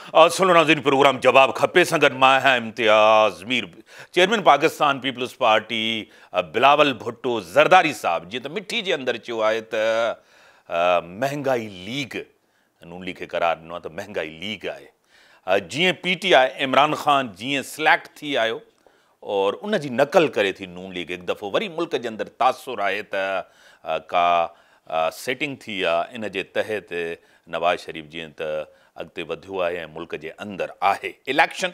سنو ناظرين پروگرام جواب کپي سان گڏ مان آهيان Imtiaz Mir. Chairman Pakistan peoples party Bilawal Bhutto Zardari صاحب جيئن ته مٺي جي اندر چيو آهي ته مهنگائي ليگ نون ليگ کي قرار ڏنو آهي ته مهنگائي ليگ آهي. جيئن پي ٽي آء عمران خان جيئن سليڪٽ ٿي آيو اور ان جي نقل ڪري ٿي نون ليگ هڪ دفعو وري ملڪ جي اندر تاثر آهي ته ڪا سيٽنگ ٿي آهي ان جي تحت نواز شريف جيئن ته اڳتي وڌيو آهي ۽ ملڪ جي اندر آهي election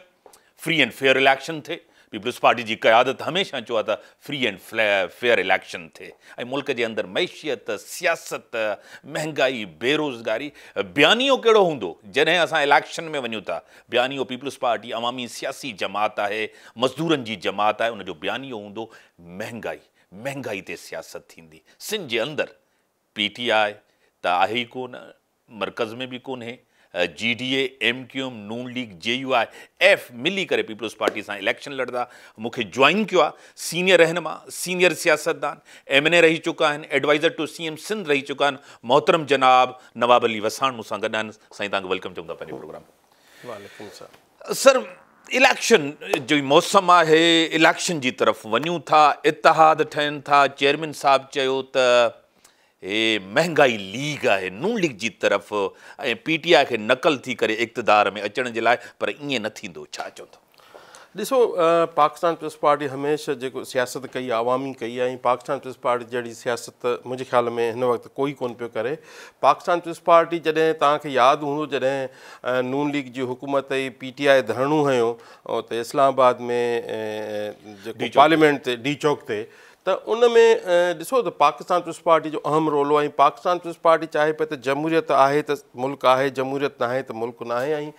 free and fair election ٿئي. پيپلز پارٽي جي قيادت هميشه چيو آهي ته فري اينڊ فيئر اليڪشن ٿئي ۽ ملڪ جي اندر معيشت، سياست، مهنگائي، بيروزگاري بيانيو ڪهڙو هوندو جڏهن اسان اليڪشن ۾ وڃون ٿا. بيانيو پيپلز پارٽي عوامي سياسي جماعت آهي، مزدورن جي جماعت آهي، ان جو بيانيو هوندو مهنگائي، مهنگائي تي سياست ٿيندي. سنڌ جي اندر پي ٽي آء ته آهي ئي ڪو نه، مرڪز ۾ به ڪونهي، G D A, M Q M, Noon league, J U I F ملي ڪري پيپلز پارٽي سان اليڪشن لڙندا. مون کي جوائن ڪيو آهي سينيئر رهنما، سينيئر سياستدان، ايم اين اي رهي چڪا آهن، advisor to C M Sindh رهي چڪا آهن، محترم جناب نواب علي وساڻ مون سان گڏ آهن. سائين توهان کي welcome چئون ٿا پنهنجي پروگرام. وعليڪم السلام. سر اليڪشن جي موسم آهي، اليڪشن جي طرف وڃون ٿا، اتحاد ٺهن ٿا. چيئرمين صاحب چيو ته هي مهنگائي ليگ آهي نون ليگ جي طرف ۽ پي ٽي آء کي نقل ٿي ڪري اقتدار ۾ اچڻ جي لاء، پر ائين نه ٿيندو، ڇا چوندو؟ ڏسو پاڪستان پيپلز پارٽي هميشه جيڪو سياست ڪئي آهي عوامي ڪئي آهي ۽ پاڪستان پيپلز پارٽي جهڙي سياست منهنجي خيال ۾ هن وقت ڪوئي ڪونه پيو ڪري. پاڪستان پيپلز پارٽي جڏهن توهان کي ياد هوندو جڏهن نون ليگ جي حڪومت ۽ پي ٽي آء ڌرڻو هنيو اتي اسلام آباد ۾ جيڪو پارليامينٽ تي ڊي چوڪ تي، ته ان ۾ ڏسو ته پاڪستان پيپلز پارٽي جو اهم رول هو ۽ پاڪستان پيپلز پارٽي چاهي پئي ته جمهوريت آهي ته ملڪ آهي، جمهوريت ناهي ته ملڪ ناهي ۽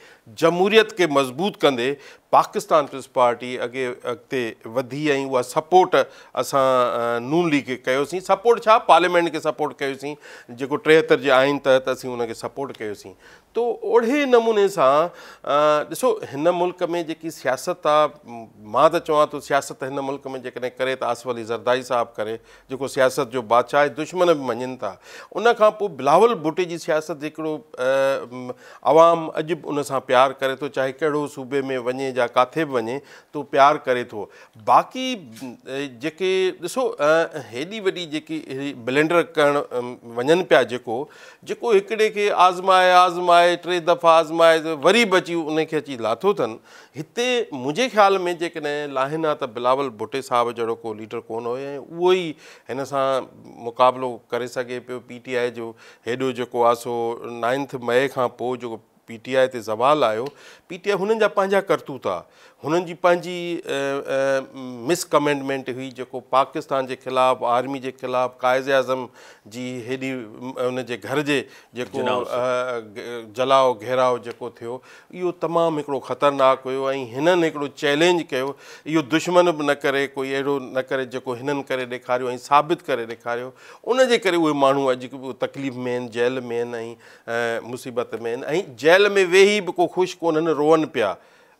جمهوريت کي مضبوط ڪندي پاڪستان پيپلز پارٽي اڳي اڳتي وڌي ۽ اها سپورٽ اسان نون ليگ کي ڪيوسين، سپورٽ ڇا پارليامينٽ کي سپورٽ ڪيوسين جيڪو 73 جي آئين تحت اسين ان کي سپورٽ ڪيوسين. تو اهڙي نموني سان ڏسو هن ملڪ ۾ جيڪي سياست آ، مان ته چوان ٿو سياست هن ملڪ ۾ جيڪڏهن ڪري ته آصف علي زرداري صاحب ڪري جيڪو سياست جو بادشاهه آهي، دشمن به مڃين ٿا. ان کان پوء بلاول ڀٽي جي سياست هڪڙو عوام اڄ به ان سان پيار ڪري ٿو، چاهي ڪهڙو صوبي ۾ وڃي يا ڪاٿي به وڃي تو پيار ڪري ٿو. باقي جيڪي ڏسو هيڏي وڏي جيڪي بلينڊر ڪرڻ وڃن پيا جيڪو جيڪو هڪڙي کي آزمائي آزمائي 3 دفعا آزمائي وري به اچي ان کي اچي لاٿو اٿن. هتي منهنجي خيال ۾ جيڪڏهن لاهين ها ته بلاول ڀٽي صاحب جهڙو ڪو ليڊر ڪونه هو ۽ اهو ئي هن سان مقابلو ڪري سگهي پيو. پي ٽي آء جو هيڏو جيڪو آهي سو 9 مئي کان پوء جيڪو پي ٽي آء تي زوال آيو، پي ٽي آء هنن جا پنهنجا ڪرتوت آ، هنن جي پنهنجي مس ڪمينڊمينٽ هئي جيڪو پاڪستان جي خلاف، آرمي جي خلاف، قائد اعظم جي هيڏي ان جي گهر جي جيڪو جلاء گهيراء جيڪو ٿيو اهو تمام هڪڙو خطرناڪ هيو ۽ هنن هڪڙو چئلينج ڪيو، اهو دشمن به نه ڪري ڪوئي اهڙو نه ڪري جيڪو هنن ڪري ڏيکاريو ۽ ثابت ڪري ڏيکاريو، ان جي ڪري اهي ماڻهو اڄ تڪليف ۾ آهن، جيل ۾ آهن ۽ مصيبت ۾ آهن ۽ جيل ۾ ويهي به ڪو خوش ڪونهن، روئن پيا.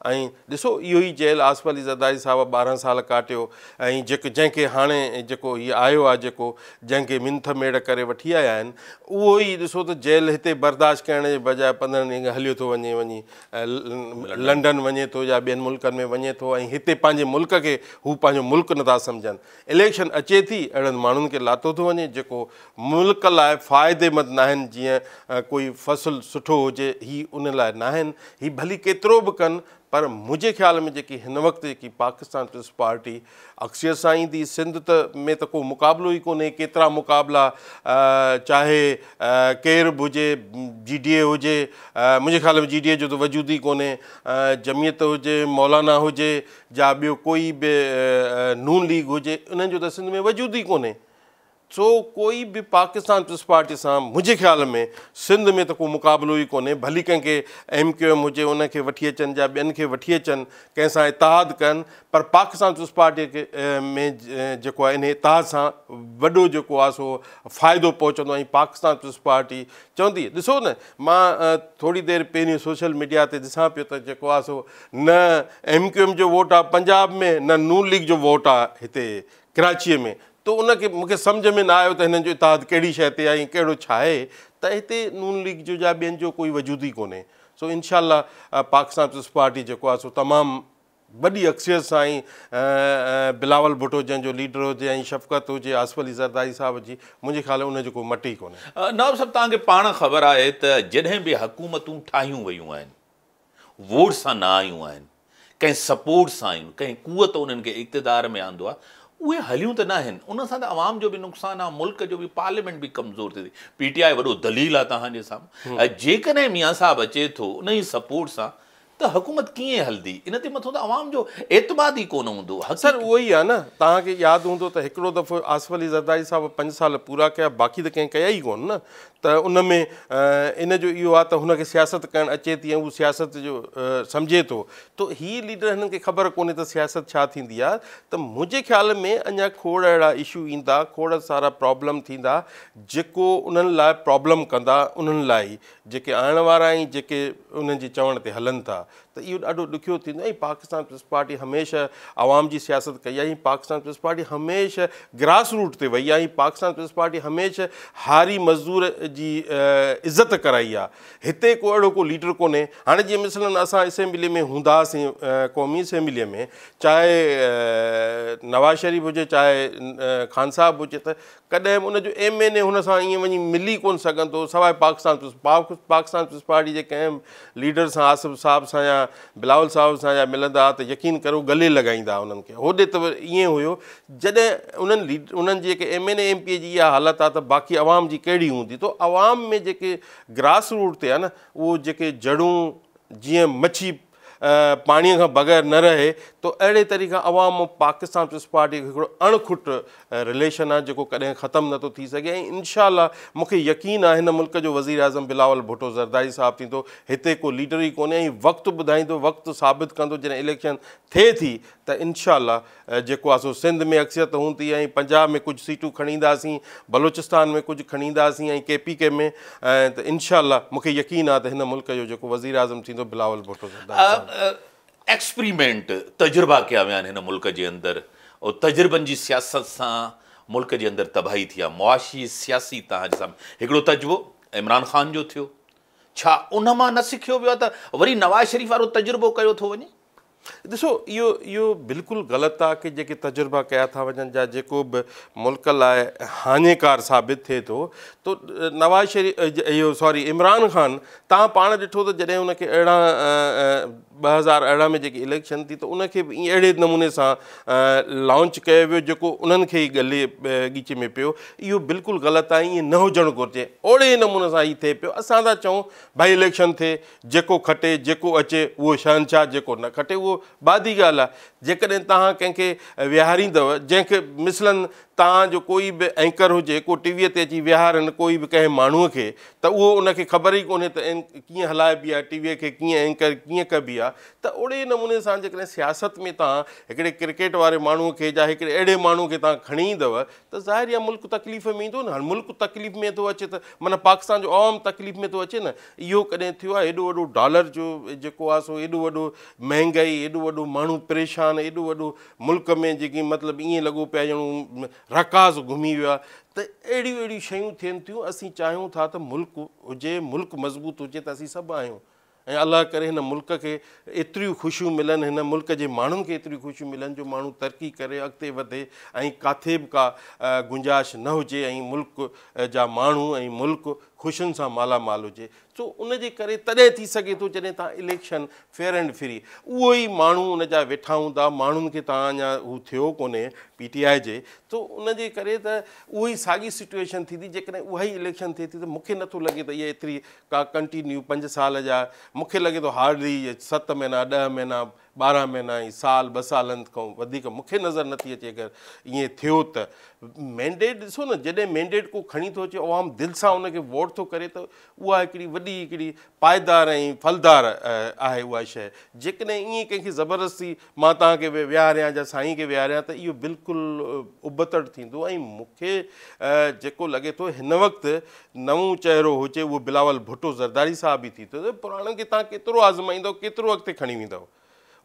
۽ ڏسو اهو ئي جيل آصف علي زرداري صاحب 12 سال ڪاٽيو ۽ جيڪو جنهن کي هاڻي جيڪو هي آيو آهي جيڪو جنهن کي منٿ ميڙ ڪري وٺي آيا آهن اهو ئي ڏسو ته جيل هتي برداشت ڪرڻ جي بجاء 15 ڏينهن کان هليو ٿو وڃي، وڃي لنڊن وڃي ٿو يا ٻين ملڪن ۾ وڃي ٿو ۽ هتي پنهنجي ملڪ کي هو پنهنجو ملڪ نٿا سمجهن. اليڪشن اچي ٿي اهڙن ماڻهن کي لاٿو ٿو وڃي جيڪو ملڪ لاء فائديمند ناهن، جيئن ڪوئي فصل سٺو هجي هي ان لاء ناهن، هي ڀلي ڪيترو به ڪن پر منهنجي خيال ۾ جيڪي هن وقت جيڪي پاڪستان پيپلز پارٽي اڪثريت سان ايندي، سنڌ ته ۾ ته ڪو مقابلو ئي ڪونهي، ڪيترا مقابلا چاهي ڪير به هجي، جي ڊي اي هجي، منهنجي خيال ۾ جي ڊي اي جو ته وجود ئي ڪونهي، جمعيت هجي، مولانا هجي جا ٻيو ڪوئي به نون ليگ هجي، انهن جو ته سنڌ ۾ وجود ئي ڪونهي. سو ڪوئي به پاڪستان پيپلز پارٽي سان منهنجي خيال ۾ سنڌ ۾ ته ڪو مقابلو ئي ڪونهي، ڀلي ڪنهن کي ايم ڪيو ايم هجي ان کي وٺي اچن يا ٻين کي وٺي اچن، ڪنهن سان اتحاد ڪن، پر پاڪستان پيپلز پارٽي کي ۾ جيڪو آهي انهي اتحاد سان وڏو جيڪو آهي سو فائدو پهچندو ۽ پاڪستان پيپلز پارٽي چوندي ڏسو نه مان ٿوري دير پهرين سوشل ميڊيا تي ڏسان پيو ته جيڪو آهي سو نه ايم ڪيو ايم جو ووٽ آهي پنجاب ۾ نه نون ليگ جو ووٽ آهي هتي ڪراچيء ۾، ته ان کي مون کي سمجهه ۾ نه آيو ته هنن جو اتحاد ڪهڙي شيء تي آهي ۽ ڪهڙو ڇا آهي ته هتي نون ليگ جو يا ٻين جو ڪوئي وجود ئي ڪونهي. سو انشاء الله پاڪستان پيپلز پارٽي جيڪو آهي سو تمام وڏي اڪثريت سان ئي بلاول ڀٽو جنهن جو ليڊر هجي ۽ شفقت هجي آصف علي زرداري صاحب جي منهنجي خيال ۾ ان جو ڪو مٽ ئي ڪونهي. نواب صاحب توهان کي پاڻ خبر آهي ته جڏهن به حڪومتون ٺاهيون ويون آهن ووٽ سان نه آيون آهن ڪنهن سپورٽ سان آيون ڪنهن قوت انهن کي اقتدار ۾ آندو آهي اهي هليون ته ناهن ان سان ته عوام جو به نقصان آهي ملڪ جو به پارليامينٽ به ڪمزور ٿئي ٿي پي ٽي آء وڏو دليل آهي توهان جي سامهون جيڪڏهن ميان صاحب اچي ٿو ان ئي سپورٽ سان ته حڪومت ڪيئن هلندي؟ ان تي مٿو ته عوام جو اعتماد ئي ڪونه هوندو. سر اهو ئي آهي نه، توهان کي ياد هوندو ته هڪڙو دفعو آصف علي زرداري صاحب پنج سال پورا ڪيا باقي ته ڪنهن ڪيا ئي ڪونه نه ته ان ۾ ان جو اهو آهي ته هن کي سياست ڪرڻ اچي ٿي ۽ هو سياست جو سمجهي ٿو ته هي ليڊر هنن کي خبر ڪونهي ته سياست ڇا ٿيندي آهي ته منهنجي خيال ۾ اڃا کوڙ اهڙا اشو ايندا کوڙ سارا پرابلم ٿيندا جيڪو انهن لاء پرابلم ڪندا انهن لاء ئي جيڪي آڻڻ وارا ۽ جيڪي انهن جي چوڻ تي هلن ٿا ته اهو ڏاڍو ڏکيو ٿيندو ۽ پاڪستان پيپلز پارٽي هميشه عوام جي سياست ڪئي آهي ۽ پاڪستان پيپلز پارٽي هميشه گراس روٽ تي وئي آهي ۽ پاڪستان پيپلز پارٽي هميشه هاري مزدور جي عزت ڪرائي آهي هتي ڪو اهڙو ڪو ليڊر ڪونهي هاڻي جيئن مثلاً اسان اسيمبلي ۾ هوندا هئاسين قومي اسيمبلي ۾ چاهي نواز شريف هجي چاهي خان صاحب هجي ته ڪڏهن به ان جو ايم اين اي هن سان ائين وڃي ملي ڪونه سگهندو سواء Pakistan peoples Pakistan peoples party جي ڪنهن به ليڊر سان آصف صاحب سان يا بلاول صاحب سان يا ملندا ته يقين ڪرو ڳلي لڳائيندا انهن کي هوڏي ته ائين هيو جڏهن انهن ليڊ انهن جي جيڪي M N A M P A جي اها حالت آهي ته باقي عوام جي ڪهڙي هوندي ته عوام ۾ جيڪي گراس روٽ تي آهي نه اهو جيڪي جڙون جيئن مڇي پاڻيء کان بغير نه رهي ته اهڙي طريقي عوام پاڪستان پيپلز پارٽي کي هڪڙو اڻ کٽ رليشن آهي جيڪو ڪڏهن ختم نٿو ٿي سگهي ۽ انشاء الله مون کي يقين آهي هن ملڪ جو وزير اعظم بلاول ڀٽو زرداري صاحب ٿيندو هتي ڪو ليڊر ئي ڪونهي ۽ وقت ٻڌائيندو وقت ثابت ڪندو جڏهن اليڪشن ٿئي ٿي ته انشاء الله جيڪو آهي سو سنڌ ۾ اڪثريت هوندي ۽ پنجاب ۾ ڪجهه سيٽون کڻي اينداسين بلوچستان ۾ ڪجهه کڻي اينداسين ۽ ڪي پي ڪي ۾ ته انشاء الله مون کي يقين آهي ته هن ملڪ جو جيڪو وزير اعظم ٿيندو بلاول ڀٽو زرداري صاحب. ايڪسپريمينٽ، تجربا ڪيا ويا آهن هن ملڪ جي اندر اور تجربن جي سياست سان ملڪ جي اندر تباهي ٿي آهي معاشي سياسي توهان جي سامهون هڪڙو تجربو عمران خان جو ٿيو ڇا ان مان نه سکيو ويو آهي ته وري نواز شريف وارو تجربو ڪيو ٿو وڃي؟ ڏسو اهو اهو بلڪل غلط آ ڪي جيڪي تجربا ڪيا ٿا وڃن جا جيڪو به ملڪ لاء هاڃيڪار ثابت ٿئي ٿو تو نواز شريف اهو سوري عمران خان توهان پاڻ ڏٺو ته جڏهن ان کي ارڙهن 2018 ۾ جيڪي اليڪشن ٿي ته ان کي به اهڙي نموني سان لانچ ڪيو ويو جيڪو انهن کي ئي ڳلي ڳيچي ۾ پيو اهو بلڪل غلط آهي ائين نه هجڻ گهرجي اهڙي نموني سان هي ٿئي پيو اسان ٿا چئون ڀائي اليڪشن ٿئي جيڪو کٽي جيڪو اچي اهو شهنشاهه جيڪو نه کٽي اهو بعد جي ڳالهه آهي جيڪڏهن توهان ڪنهن کي ويهاريندؤ جنهن کي مثلاً توهان جو ڪوئي به اينڪر هجي ڪو ٽي ويء تي اچي ويهارن ڪوئي به ڪنهن ماڻهوء کي ته اهو ان کي خبر ئي ڪونهي ته ڪيئن هلائبي آهي ٽي ويء کي ڪيئن اينڪر ڪيئن ڪبي آهي ته اهڙي نموني سان جيڪڏهن سياست ۾ توهان هڪڙي ڪرڪيٽ واري ماڻهوء کي جا هڪڙي اهڙي ماڻهوء کي توهان کڻي ايندؤ ته ظاهر آهي ملڪ تڪليف ۾ ايندو نه هاڻي ملڪ تڪليف ۾ ٿو اچي ته معنيٰ پاڪستان جو عوام تڪليف ۾ ٿو اچي نه اهو ڪڏهن ٿيو آهي ايڏو وڏو ڊالر جو جيڪو آهي سو ايڏو وڏو مهنگائي ايڏو وڏو ماڻهو پريشان ايڏو وڏو ملڪ ۾ جيڪي مطلب ائين لڳو پيو آهي ڄڻ رڪاز گهمي ويو آهي ته اهڙيون اهڙيون شيون ٿين ٿيون اسين چاهيون ٿا ته ملڪ هجي ملڪ مضبوط هجي ته اسين سڀ آهيون ۽ الله ڪري هن ملڪ کي ايتريون خوشيون ملن هن ملڪ جي ماڻهن کي ايتريون خوشيون ملن جو ماڻهو ترقي ڪري اڳتي وڌي ۽ ڪاٿي به ڪا گنجائش نه هجي ۽ ملڪ جا ماڻهو ۽ ملڪ خوشين سان مالا مال هجي سو ان جي ڪري تڏهن ٿي سگهي ٿو جڏهن توهان اليڪشن فيئر اينڊ فري اهو ئي ماڻهو ان جا ويٺا هوندا ماڻهن کي توهان اڃا هو ٿيو ڪونهي پي ٽي آء جي سو ان جي ڪري ته اهو ئي ساڳي سچوئيشن ٿيندي جيڪڏهن اها ئي اليڪشن ٿئي ٿي ته مون کي نٿو لڳي ته اها ايتري ڪا ڪنٽينيو پنج سال جا مون کي لڳي ٿو هارڊلي ست مهينا ڏهه مهينا 12 مهينا ۽ سال ٻه سالن کان وڌيڪ مون کي نظر نٿي اچي اگر ائين ٿيو ته مينڊيٽ ڏسو نه جڏهن مينڊيٽ ڪو کڻي ٿو اچي عوام دل سان ان کي ووٽ ٿو ڪري ته اها هڪڙي وڏي هڪڙي پائيدار ۽ ڦلدار آهي اها شيء جيڪڏهن ائين ڪنهن کي زبردستي مان توهان کي ويهاريان يا سائين کي ويهاريان ته اهو بلڪل ابتڙ ٿيندو ۽ مون کي جيڪو لڳي ٿو هن وقت نئون چهرو هجي اهو بلاول ڀٽو زرداري صاحب ئي ٿي ٿو پراڻن کي توهان ڪيترو آزمائيندؤ ڪيترو اڳتي کڻي ويندؤ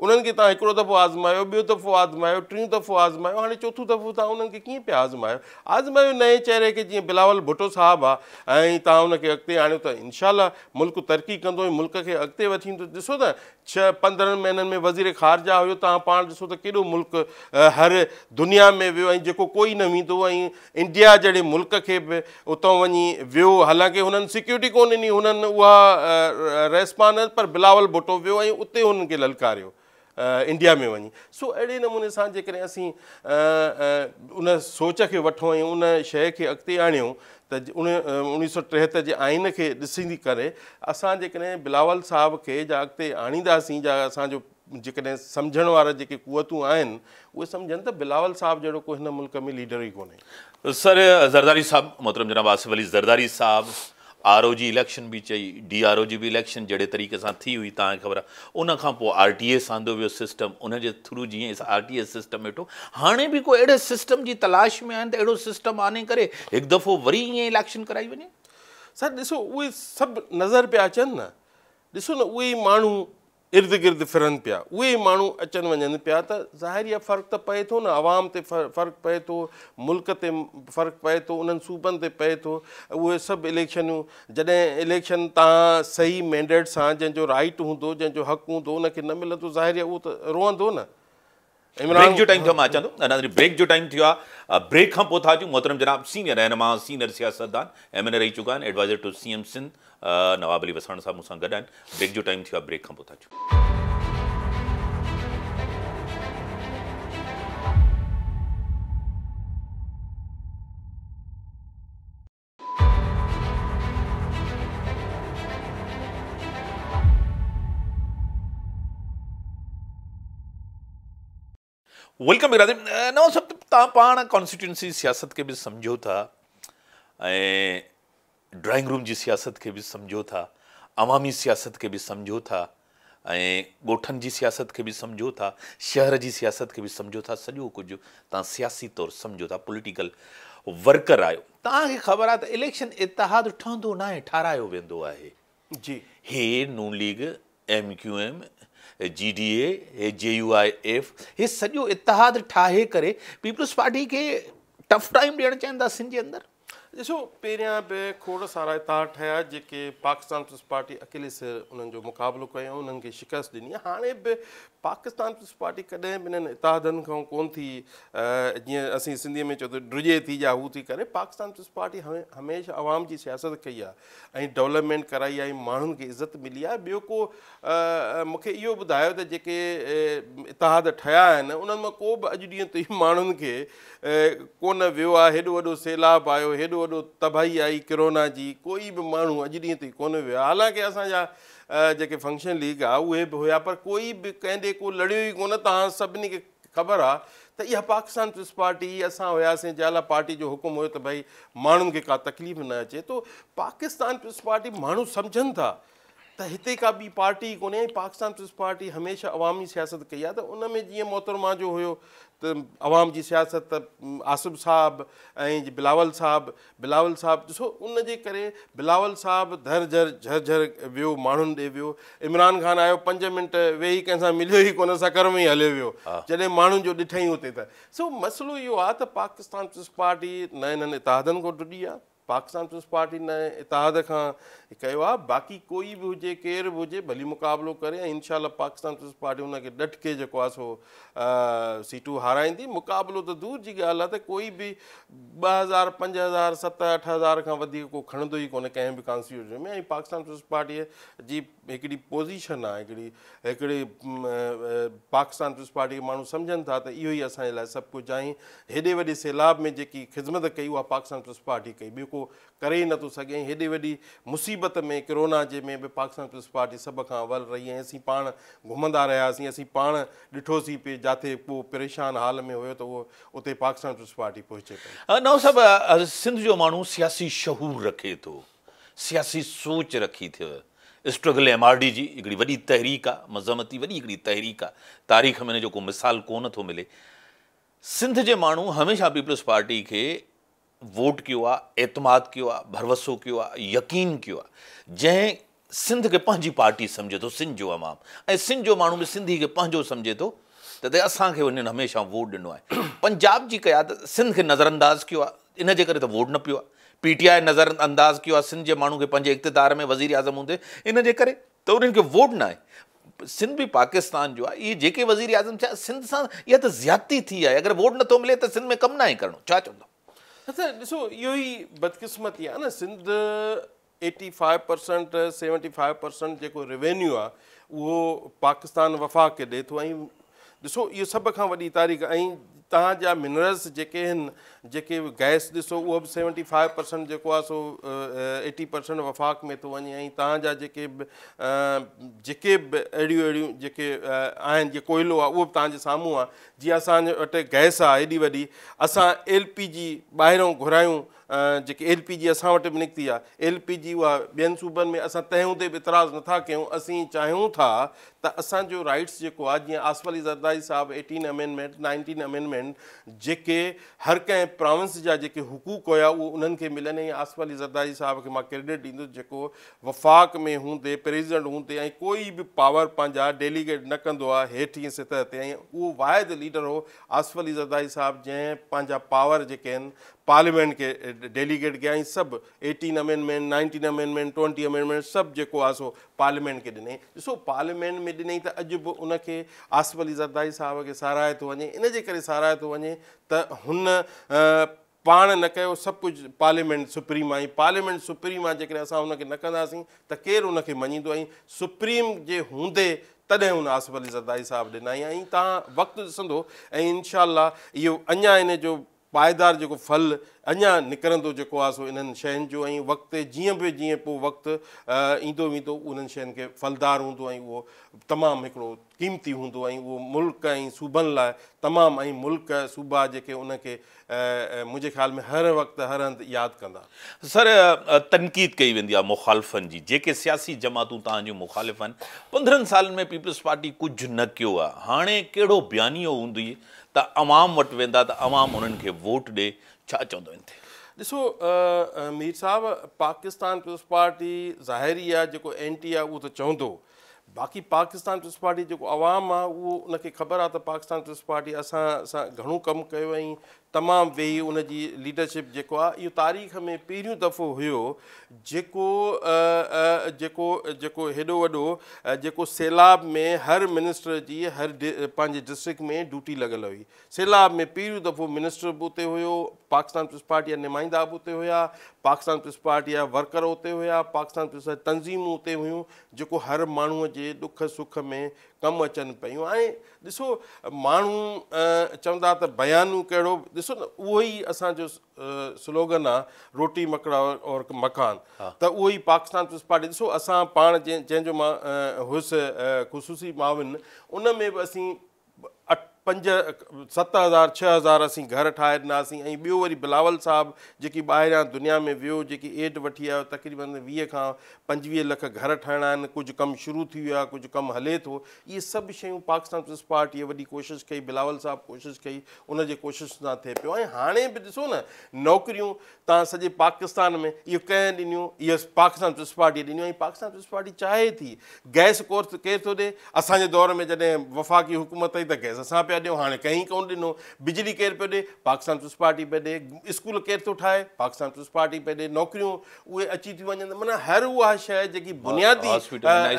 انهن کي توهان هڪڙو دفعو آزمايو، ٻيو دفعو آزمايو، ٽيون دفعو آزمايو، هاڻي چوٿون دفعو توهان انهن کي ڪيئن پيا آزمايو؟ آزمايو نئين چهري کي جيئن بلاول ڀٽو صاحب آ ۽ توهان ان کي اڳتي آڻيو ته انشاء الله ملڪ ترقي ڪندو ۽ ملڪ کي اڳتي وٺي ايندو. ڏسو ته ڇهه 15 مهينن ۾ وزير خارجه هيو، توهان پاڻ ڏسو ته ڪيڏو ملڪ هر دنيا ۾ ويو ۽ جيڪو ڪوئي نه ويندو ۽ انڊيا جهڙي ملڪ کي به اتان وڃي ويو، حالانڪه هنن سيڪيورٽي ڪونه ڏني، هنن اها ريسپانس پر بلاول ڀٽو ويو ۽ اتي هنن کي للڪاريو انڊيا ۾ وڃي. سو اهڙي نموني سان جيڪڏهن اسين ان سوچ کي وٺون ۽ ان شيء کي اڳتي آڻيون ته ان 1973 جي آئين کي ڏسندي ڪري اسان جيڪڏهن بلاول صاحب کي جا اڳتي آڻينداسين جا اسان جو جيڪڏهن سمجهڻ وارا جيڪي قوتون آهن اهي سمجهن ته بلاول صاحب جهڙو ڪو هن ملڪ ۾ ليڊر ئي ڪونهي. سر زرداري صاحب محترم جناب آصف علي زرداري صاحب آر او جي اليڪشن به چئي ڊي آر او جي به اليڪشن جهڙي طريقي سان ٿي هئي توهان کي خبر آهي ان کان پوء آر ٽي ايس آندو ويو سسٽم ان جي ٿرو جيئن آر ٽي ايس سسٽم ويٺو هاڻي به ڪو اهڙي سسٽم جي تلاش ۾ آهن ته اهڙو سسٽم آڻي ڪري هڪ دفعو وري ائين اليڪشن ڪرائي وڃي. سر ڏسو اهي سڀ نظر پيا اچن نه ڏسو نه اهي ئي ماڻهو ارد گرد ڦرن پيا، اهي ئي ماڻهو اچن وڃن پيا ته ظاهر اها فرق ته پئي ٿو نه، عوام تي فرق پئي ٿو، ملڪ تي فرق پئي ٿو، انهن صوبن تي پئي ٿو، اهي سڀ اليڪشنون جڏهن اليڪشن تان صحيح مينڊيٽ سان جنهن جو رائيٽ هوندو، جنهن جو حق هوندو ان کي نه ملندو ظاهر اهو ته روئندو نه. بريڪ جو ٽائيم ٿيو مان اچان ٿو ناظرين بريڪ جو ٽائيم ٿيو آهي بريڪ کان پوء ٿا اچون محترم جناب سينيئر رهنما سينيئر سياستدان ايم اين اي رهي چڪا آهن adviser to C M Sindh Nawab Ali Wassan صاحب مون سان گڏ آهن بريڪ جو ٽائيم ٿيو آهي بريڪ کان پوء ٿا اچون. Welcome برادري نواب صاحب توهان پاڻ ڪانسٽيٽوئنسي سياست کي به سمجهو ٿا ۽ ڊرائنگ روم جي سياست کي به سمجهو ٿا عوامي سياست کي به سمجهو ٿا ۽ ڳوٺن جي سياست کي به سمجهو ٿا، شهر جي سياست کي به سمجهو ٿا، سڄو ڪجهه توهان سياسي طور سمجهو ٿا، پوليٽيڪل ورڪر آهيو، توهان کي خبر آهي ته اليڪشن اتحاد ٺهندو ناهي، ٺارايو ويندو آهي. جي. هي نون league, M Q M, G D A, هي جي يو I F, هي سڄو اتحاد ٺاهي ڪري پيپلز پارٽي کي ٽف ٽائيم ڏيڻ چاهين ٿا سنڌ جي اندر. ڏسو پهريان به کوڙ سارا اتحاد ٺهيا جيڪي پاڪستان پيپلز پارٽي اڪيلي سر انهن جو مقابلو ڪيو ۽ انهن کي شڪست ڏني هاڻي به پاڪستان پيپلز پارٽي ڪڏهن به انهن اتحادن کان ڪون ٿي جيئن اسين سنڌي ۾ چئون ته ڊڄي ٿي يا هو ٿي ڪري پاڪستان پيپلز پارٽي هميشه عوام جي سياست ڪئي آهي ۽ ڊولپمينٽ ڪرائي آهي ماڻهن کي عزت ملي آهي ٻيو ڪو مون کي اهو ٻڌايو ته جيڪي اتحاد ٺهيا آهن انهن مان ڪو به اڄ ڏينهن تائين ماڻهن کي ڪونه ويو آ هيڏو وڏو سيلاب آيو هيڏو وڏو تباهي آئي ڪرونا جي ڪوئي به ماڻهو اڄ ڏينهن تائين ڪونه ويو آ حالانڪه اسان جا جيڪي فنڪشن ليگ آ اهي به هيا پر ڪوئي به ڪنهن ڏي ڪو لڙيو ئي ڪونه توهان سڀني کي خبر آ ته اها پاڪستان پيپلز پارٽي اسان هياسين جيالا پارٽي جو حڪم هيو ته ڀئي ماڻهن کي ڪا تڪليف نه اچي تو پاڪستان پيپلز پارٽي ماڻهو سمجهن ٿا ته هتي ڪا ٻي پارٽي ئي ڪونهي ۽ پاڪستان پيپلز پارٽي هميشه عوامي سياست ڪئي آهي ته ان ۾ جيئن محترمه جو هيو ته عوام جي سياست ته آصف صاحب ۽ بلاول صاحب بلاول صاحب ڏسو ان جي ڪري بلاول صاحب ڌر جھر جھر جھر ويو ماڻهن ڏي ويو عمران خان آيو 5 منٽ ويهي ڪنهن سان مليو ئي ڪونه سکر ۾ ئي هليو ويو جڏهن ماڻهن جو ڏٺئي اتي ته سو مسئلو اهو آهي ته پاڪستان پيپلز پارٽي نه انهن اتحادن کان ڊڄي آهي پاڪستان پيپلز پارٽي نه اتحاد کان ڪيو آهي باقي ڪوئي به هجي ڪير به هجي ڀلي مقابلو ڪري ۽ انشاء الله پاڪستان پيپلز پارٽي ان کي ڏٽ کي جيڪو آهي سو سيٽون هارائيندي مقابلو ته دور جي ڳالهه آهي ته ڪوئي به 2000 5000 7 8000 کان وڌيڪ ڪو کڻندو ئي ڪونه ڪنهن به ڪانسٽيٽيوئنسي ۾ ۽ پاڪستان پيپلز پارٽي جي هڪڙي پوزيشن آهي هڪڙي هڪڙي پاڪستان پيپلز پارٽي کي ماڻهو سمجهن ٿا ته اهو ئي اسان جي لاء سڀ ڪجهه آهي هيڏي وڏي سيلاب ۾ جيڪي خدمت ڪئي اها پاڪستان پيپلز پارٽي ڪئي ٻيو ڪو ڪري ئي نٿو سگهي ۽ هيڏي وڏي مصيبت ۾ ڪرونا جي ۾ به پاڪستان پيپلز پارٽي سڀ کان اول رهي ۽ اسين پاڻ گهمندا رهياسين اسين پاڻ ڏٺوسين پئي جاٿي ڪو پريشان حال ۾ هيو ته اهو اتي پاڪستان پيپلز پارٽي پهچي پئي. نواب صاحب سنڌ جو ماڻهو سياسي شعور رکي ٿو سياسي سوچ رکي ٿو. اسٽرگل ايم آر ڊي جي هڪڙي وڏي تحريڪ آ، مزاحمتي وڏي هڪڙي تحريڪ آ، تاريخ ۾ ان جو ڪو مثال ڪونه ٿو ملي. سنڌ جي ماڻهو هميشه پيپلز پارٽي کي ووٽ ڪيو آ، اعتماد ڪيو آ، ڀروسو ڪيو آ، يقين ڪيو آ. جنهن سنڌ کي پنهنجي پارٽي سمجهي ٿو، سنڌ جو عوام ۽ سنڌ جو ماڻهو به سنڌي کي پنهنجو سمجهي ٿو ته اسان کي هنن هميشه ووٽ ڏنو آهي. پنجاب جي قيادت سنڌ کي نظر انداز ڪيو آهي، ان جي ڪري ته ووٽ نه پيو آهي. پي ٽي آء نظر انداز ڪيو آهي سنڌ جي ماڻهو کي پنهنجي اقتدار ۾ وزير اعظم هوندي، ان جي ڪري ته انهن کي ووٽ نه آهي. سنڌ به پاڪستان جو آهي، اهي جيڪي وزير اعظم ٿيا سنڌ سان اها ته زيادتي ٿي آهي، اگر ووٽ نٿو ملي ته سنڌ ۾ ڪم ناهي ڪرڻو، ڇا چوندو؟ اڇا ڏسو اهو ئي بدقسمتي آهي نه، سنڌ 85% 75% جيڪو ريونيو آهي اهو پاڪستان وفاق کي ڏئي ٿو ۽ ڏسو اهو سڀ کان وڏي تاريخ ۽ توهان جا منرلس جيڪي آهن جيڪي گئس ڏسو اهو به 75% جيڪو آهي سو 80% وفاق ۾ ٿو وڃي ۽ توهان جا جيڪي به جيڪي به اهڙيون اهڙيون جيڪي آهن جيئن ڪوئلو آهي اهو به توهان جي سامهون آهي، جيئن اسان وٽ گئس آهي ايڏي وڏي اسان ايل پي جي ٻاهرون گهرايون، جيڪي ايل پي جي اسان وٽ به نڪتي آهي ايل پي جي اها ٻين صوبن ۾ اسان تنهن هوندي به اعتراض نٿا ڪيون، اسين چاهيون ٿا ته اسان جو رائٽس جيڪو آهي جيئن آصف علي زرداري صاحب 18 امينڊمينٽ 19 امينڊمينٽ جيڪي هر ڪنهن پراونس جا جيڪي حقوق هيا اهو انهن کي ملن ۽ آصف علي زرداري صاحب کي مان ڪريڊٽ ڏيندس جيڪو وفاق ۾ هوندي پريزيڊنٽ هوندي ۽ ڪوئي به پاور پنهنجا ڊيليگيٽ نه ڪندو آهي هيٺين سطح تي ۽ اهو واحد ليڊر هو آصف علي زرداري صاحب جنهن پنهنجا پاور جيڪي آهن پارليامينٽ کي ڊيليگيٽ ڪيا ۽ سڀ 18 امينڊمينٽ 19 امينڊمينٽ 20 امينڊمينٽ سڀ جيڪو آهي سو پارليامينٽ کي ڏنائين. ڏسو پارليامينٽ ۾ ڏنائين ته اڄ به ان کي آصف علي زرداري صاحب کي ساراهيو ٿو وڃي، ان جي ڪري ساراهيو ٿو وڃي ته هن پاڻ نه ڪيو، سڀ ڪجهه پارليامينٽ سپريم آهي، پارليامينٽ سپريم آهي جيڪڏهن اسان ان کي نه ڪنداسين ته ڪير ان کي مڃيندو ۽ سپريم جي هوندي تڏهن هن آصف علي زرداري صاحب ڏنائين ۽ توهان وقت ڏسندو ۽ انشاء الله اهو اڃا ان جو پائيدار جيڪو ڦل اڃا نڪرندو جيڪو آهي سو انهن شين جو ۽ وقت جيئن به جيئن پوء وقت ايندو ويندو انهن شين کي ڦلدار هوندو ۽ اهو تمام هڪڙو قيمتي هوندو ۽ اهو ملڪ ۽ صوبن لاء تمام ۽ ملڪ صوبا جيڪي ان کي منهنجي خيال ۾ هر وقت هر هنڌ ياد ڪندا. سر تنقيد ڪئي ويندي آهي مخالفن جي جيڪي سياسي جماعتون توهان جون مخالف آهن 15 سالن ۾ پيپلز پارٽي ڪجهه نه ڪيو آهي هاڻي ڪهڙو بيانيو هوندي ته عوام وٽ ويندا ته عوام انهن کي ووٽ ڏي، ڇا چوندو ان تي؟ ڏسو مير صاحب پاڪستان پيپلز پارٽي ظاهر ئي آهي جيڪو اينٽي آهي اهو ته چوندو باقي پاڪستان پيپلز پارٽي جيڪو عوام آهي اهو ان کي خبر آهي ته پاڪستان پيپلز پارٽي اسان سان گهڻو ڪم ڪيو ۽ تمام ويهي ان جي ليڊرشپ جيڪو آهي اهو تاريخ ۾ پهريون دفعو هيو جيڪو جيڪو جيڪو هيڏو وڏو جيڪو سيلاب ۾ هر منسٽر جي هر پنهنجي ڊسٽرڪٽ ۾ ڊيوٽي لڳل هئي سيلاب ۾ پهريون دفعو منسٽر به اتي هيو پاڪستان پيپلز پارٽي جا نمائندا به اتي هيا پاڪستان پيپلز پارٽي جا ورڪر اتي هيا پاڪستان پيپلز پارٽي تنظيمون اتي هيون جيڪو هر ماڻهو جي ڏک سک ۾ ڪم اچن پيون ۽ ڏسو ماڻهو چوندا ته بيانو ڪهڙو ڏسو نه اهو ئي اسان جو سلوگن آ روٽي مڪڙا اور مڪان ته اهو ئي پاڪستان پيپلز پارٽي ڏسو اسان پاڻ جنهن جو مان هيس خصوصي معاون ان ۾ به اسين 5 7 هزار 6 هزار اسين گهر ٺاهي ڏناسين ۽ ٻيو وري بلاول صاحب جيڪي ٻاهريان دنيا ۾ ويو جيڪي ايڊ وٺي آيو تقريبن 20 کان 25 لک گهر ٺاهڻا آهن، ڪجهه ڪم شروع ٿي ويو آهي، ڪجهه ڪم هلي ٿو، اهي سڀ شيون پاڪستان پيپلز پارٽيء وڏي ڪوشش ڪئي، بلاول صاحب ڪوشش ڪئي، ان جي ڪوشش سان ٿئي پيو ۽ هاڻي به ڏسو نه نوڪريون تان سڄي پاڪستان ۾ اهو ڪنهن ڏنيون، اهي پاڪستان پيپلز پارٽيء ڏنيون ۽ پاڪستان پيپلز پارٽي چاهي ٿي گئس ڪور ڪير ٿو ڏي، اسان جي دور ۾ جڏهن وفاقي حڪومت هئي ته گئس اسان پيا ڏيون، هاڻي ڪنهن ئي ڪونه ڏنو، بجلي ڪير پيو ڏي، پاڪستان پيپلز پارٽي پئي ڏي، اسڪول ڪير ٿو ٺاهي، پاڪستان پيپلز پارٽي پئي ڏي، نوڪريون اهي اچي ٿيون وڃن معنيٰ هر اها شيء جيڪي بنيادي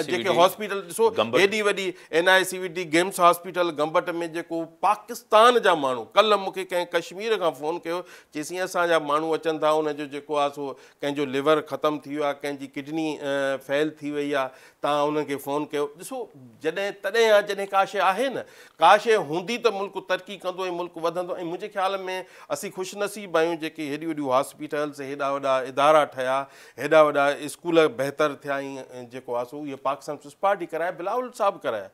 جيڪي هاسپيٽل ڏسو هيڏي وڏي N I C V D GIMS hospital Gambat ۾ جيڪو پاڪستان جا ماڻهو ڪلهه مون کي ڪنهن ڪشمير کان فون ڪيو چيسين اسان جا ماڻهو اچن ٿا ان جو جيڪو آهي سو ڪنهن جو ليور ختم ٿي ويو آهي ڪنهن جي ڪڊني فيل ٿي وئي آهي توهان انهن کي فون ڪيو ڏسو جڏهن تڏهن آهي جڏهن ڪا شيء آهي نه ڪا شيء هوندي ته ملڪ ترقي ڪندو ۽ ملڪ وڌندو ۽ منهنجي خيال ۾ اسين خوش نصيب آهيون جيڪي هيڏيون وڏيون هاسپيٽلس هيڏا وڏا ادارا ٺهيا هيڏا وڏا اسڪول بهتر ٿيا ۽ جيڪو آهي سو اهي پاڪستان پيپلز پارٽي ڪرايا بلاول صاحب ڪرايا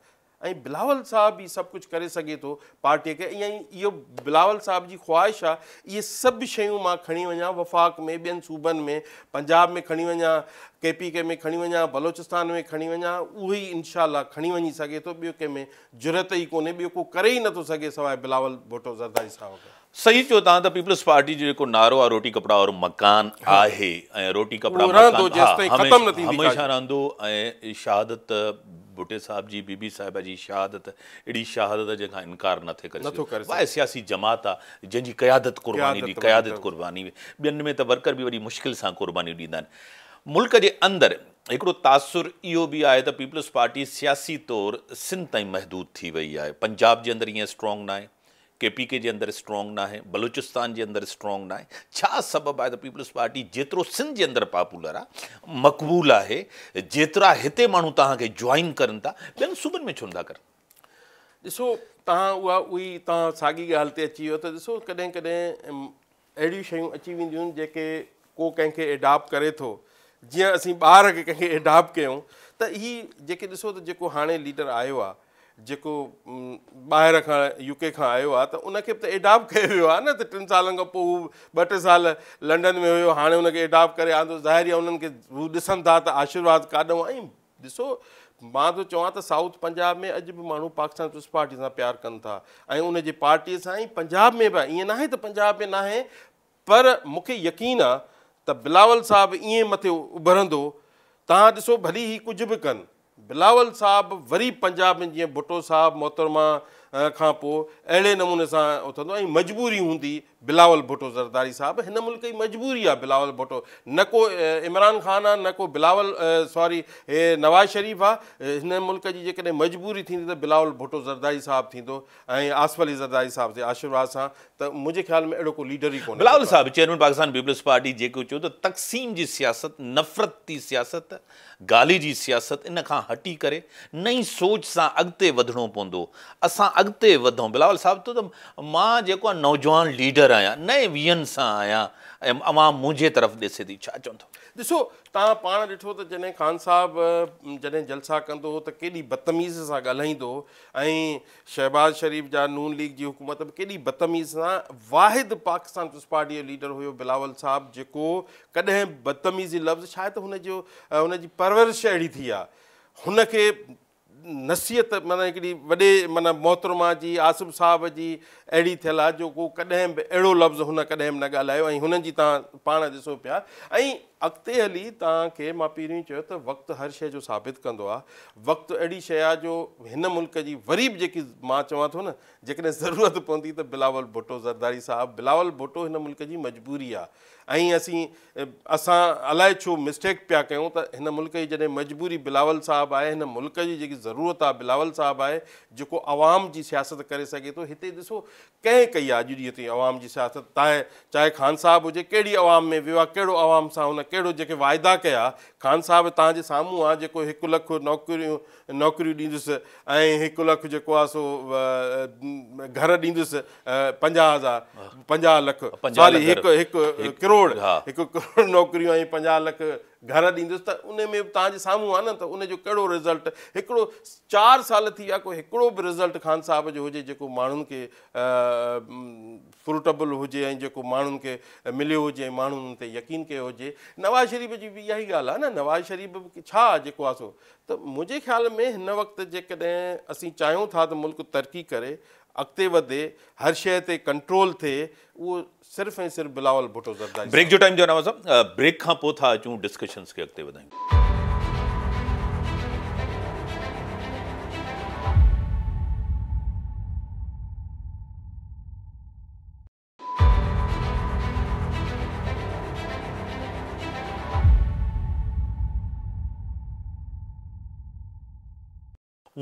۽ بلاول صاحب ئي سڀ ڪجهه ڪري سگهي ٿو پارٽي کي ۽ اهو بلاول صاحب جي خواهش آهي اهي سڀ شيون مان کڻي وڃان وفاق ۾ ٻين صوبن ۾ پنجاب ۾ کڻي وڃان ڪي پي ڪي ۾ کڻي وڃان بلوچستان ۾ کڻي وڃان اهو ئي انشاء الله کڻي وڃي سگهي ٿو ٻيو ڪنهن ۾ جرئت ئي ڪونهي ٻيو ڪو ڪري ئي نٿو سگهي سواء بلاول ڀٽو زرداري صاحب کي. صحيح چيو توهان ته پيپلز پارٽي جو جيڪو نعرو آهي روٽي ڪپڙا اور مڪان آهي ۽ روٽي ڪپڙا مڪان هميشه رهندو ۽ شهادت ڀٽي صاحب جي بي بي صاحبه جي شهادت اهڙي شهادت جنهن کان انڪار نه ٿي ڪري سگهجي واحد سياسي جماعت آهي جنهن جي قيادت قرباني ڏي قيادت قرباني ٻين ۾ ته ورڪر به وڏي مشڪل سان قربانيون ڏيندا آهن ملڪ جي اندر هڪڙو تاثر اهو به آهي ته پيپلز پارٽي سياسي طور سنڌ تائين محدود ٿي وئي آهي پنجاب جي اندر ائين اسٽرانگ ناهي ڪي پي ڪي جي اندر اسٽرانگ ناهي، بلوچستان جي اندر اسٽرانگ ناهي، ڇا سبب آهي ته پيپلز پارٽي جيترو سنڌ جي اندر پاپولر آهي، مقبول آهي، جيترا هتي ماڻهو توهان کي جوائن ڪرن ٿا، ٻين صوبن ۾ ڇو نٿا ڪرن؟ ڏسو توهان اها اهي توهان ساڳي ڳالهه تي اچي ويو ته ڏسو ڪڏهن ڪڏهن اهڙيون شيون اچي وينديون آهن جيڪي ڪو ڪنهن کي ايڊاپٽ ڪري ٿو جيئن اسين ٻار کي ڪنهن کي ايڊاپٽ ڪيون ته هي جيڪي ڏسو ته جيڪو هاڻي ليڊر آيو آهي جيڪو ٻاهر کان يو ڪي کان آيو آهي ته ان کي به ته ايڊاپٽ ڪيو ويو آهي نه ته ٽن سالن کان پوء هو ٻه ٽي سال لنڊن ۾ هيو هاڻي ان کي ايڊاپٽ ڪري آندو ظاهر آهي انهن کي هو ڏسن ٿا ته آشيرواد ڪاڏئون ۽ ڏسو مان ٿو چوان ته سائوٿ پنجاب ۾ اڄ به ماڻهو پاڪستان پيپلز پارٽي سان پيار ڪن ٿا ۽ ان جي پارٽي سان ۽ پنجاب ۾ به ائين ناهي ته پنجاب ۾ ناهي پر مون کي يقين آ ته بلاول صاحب ائين مٿي اڀرندو توهان ڏسو ڀلي هي ڪجهه به ڪن بلاول صاحب وري پنجاب ۾ جيئن ڀٽو صاحب محترمه کان پوء اهڙي نموني سان اٿندو ۽ مجبوري هوندي بلاول ڀٽو زرداري صاحب هن ملڪ جي مجبوري آ بلاول ڀٽو نه ڪو عمران خان آ نه ڪو بلاول سوري هي نواز شريف آ هن ملڪ جي جيڪڏهن مجبوري ٿيندي ته بلاول ڀٽو زرداري صاحب ٿيندو ۽ آصف علي زرداري صاحب جي آشيرواد سان ته منهنجي خيال ۾ اهڙو ڪو ليڊر ئي ڪونهي بلاول صاحب چيئرمين پاڪستان پيپلز پارٽي جيڪو چيو ته تقسيم جي سياست نفرتي سياست گالي جي سياست ان کان هٽي ڪري نئين سوچ سان اڳتي وڌڻو پوندو، اسان اڳتي وڌون، بلاول صاحب ٿو ته مان جيڪو آهيان نوجوان ليڊر آهيان، نئين ويزن سان آهيان ۽ عوام منهنجي طرف ڏسي ٿي، ڇا چوندو؟ ڏسو توهان پاڻ ڏٺو ته جڏهن خان صاحب جڏهن جلسا ڪندو هو ته ڪيڏي بدتميزي سان ڳالهائيندو هو ۽ شهباز شريف جا نون ليگ جي حڪومت به ڪيڏي بدتميزي سان واحد پاڪستان پيپلز پارٽي جو ليڊر هيو بلاول صاحب جيڪو ڪڏهن به بدتميزي لفظ شايد ته هن جو هن جي پرورش اهڙي ٿي آ هن کي نصيحت معنيٰ هڪڙي وڏي معنيٰ محترمه جي آصف صاحب جي اهڙي ٿيل آ جو ڪو ڪڏهن به اهڙو لفظ هن ڪڏهن به نه ڳالهايو ۽ هنن جي توهان پاڻ ڏسو پيا ۽ اڳتي هلي توهان کي مان پهريون چيو ته وقت هر شيء جو ثابت ڪندو آ وقت اهڙي شيء آ جو هن ملڪ جي وري به جيڪي مان چوان ٿو نه جيڪڏهن ضرورت پوندي ته بلاول ڀٽو زرداري صاحب بلاول ڀٽو هن ملڪ جي مجبوري آ ۽ اسين اسان الائي ڇو مسٽيڪ پيا ڪيون ته هن ملڪ جي جڏهن مجبوري بلاول صاحب آهي هن ملڪ جي جيڪي ضرورت آ بلاول صاحب آهي جيڪو عوام جي سياست ڪري سگهي ٿو هتي ڏسو ڪنهن ڪئي آ اڄ ڏينهن تائين عوام جي سياست تاهي چاهي خان صاحب هجي ڪهڙي عوام ۾ ويو آ ڪهڙو عوام سان هن ڪهڙو جيڪي واعدا ڪيا خان صاحب توهان جي سامهون آ جيڪو هڪ لک نوڪريون نوڪريون ڏيندس ۽ هڪ لک جيڪو آ سو گهر ڏيندس 50 هزار 50 لک سوري هڪ هڪ ڪروڙ 1 ڪروڙ نوڪريون ۽ 50 لک گهر ڏيندس ته ان ۾ به توهان جي سامهون آهي نه ته ان جو ڪهڙو رزلٽ هڪڙو 4 سال ٿي ويا ڪو هڪڙو به رزلٽ خان صاحب جو هجي جيڪو ماڻهن کي فروٽبل هجي ۽ جيڪو ماڻهن کي مليو هجي ۽ ماڻهن ان تي يقين ڪيو هجي نواز شريف جي به اها ئي ڳالهه آهي نه نواز شريف به ڇا جيڪو آهي سو ته منهنجي خيال ۾ هن وقت جيڪڏهن اسين چاهيون ٿا ته ملڪ ترقي ڪري اڳتي وڌي هر شيء تي ڪنٽرول ٿئي اهو صرف ۽ صرف بلاول ڀٽو زرداري بريڪ جو ٽائيم ٿيو نواز صاحب بريڪ کان پوء ٿا اچون ڊسڪشنز کي اڳتي وڌايون.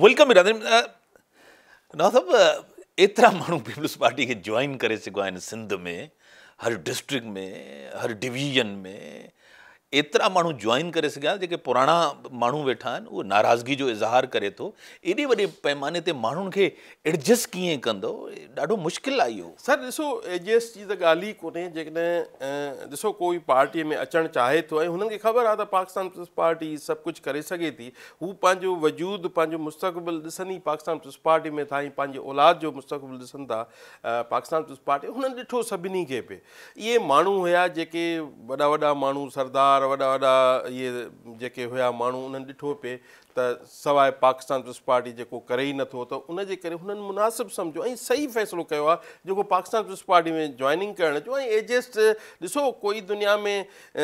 Welcome برادري نواز صاحب ايترا ماڻهو پيپلز پارٽي کي جوائن ڪري سگهيا آهن سنڌ ۾ هر ڊسٽرڪٽ ۾ هر ڊويزن ۾ ايترا ماڻهو جوائن ڪري سگهيا جيڪي پراڻا ماڻهو ويٺا آهن اهو ناراضگي جو اظهار ڪري ٿو ايڏي وڏي پيماني تي ماڻهن کي ايڊجسٽ ڪيئن ڪندو ڏاڍو مشڪل آهي اهو. سر ڏسو ايڊجسٽ جي ته ڳالهه ئي ڪونهي جيڪڏهن ڏسو ڪوئي پارٽي ۾ اچڻ چاهي ٿو ۽ هنن کي خبر آهي ته پاڪستان پيپلز پارٽي سڀ ڪجهه ڪري سگهي ٿي هو پنهنجو وجود پنهنجو مستقبل ڏسن ئي پاڪستان پيپلز پارٽي ۾ ٿا ۽ پنهنجي اولاد جو مستقبل ڏسن ٿا پاڪستان پيپلز پارٽي هنن ڏٺو سڀني کي پئي اهي ماڻهو هيا جيڪي وڏا وڏا ماڻهو سردار وارا وڏا وڏا اهي جيڪي هيا ماڻهو انهن ڏٺو پئي ته سواء پاڪستان پيپلز پارٽي جيڪو ڪري ئي نٿو ته ان جي ڪري هنن مناسب سمجهيو ۽ صحيح فيصلو ڪيو آهي جيڪو پاڪستان پيپلز پارٽي ۾ جوائننگ ڪرڻ جو ۽ ايجسٽ ڏسو ڪوئي دنيا ۾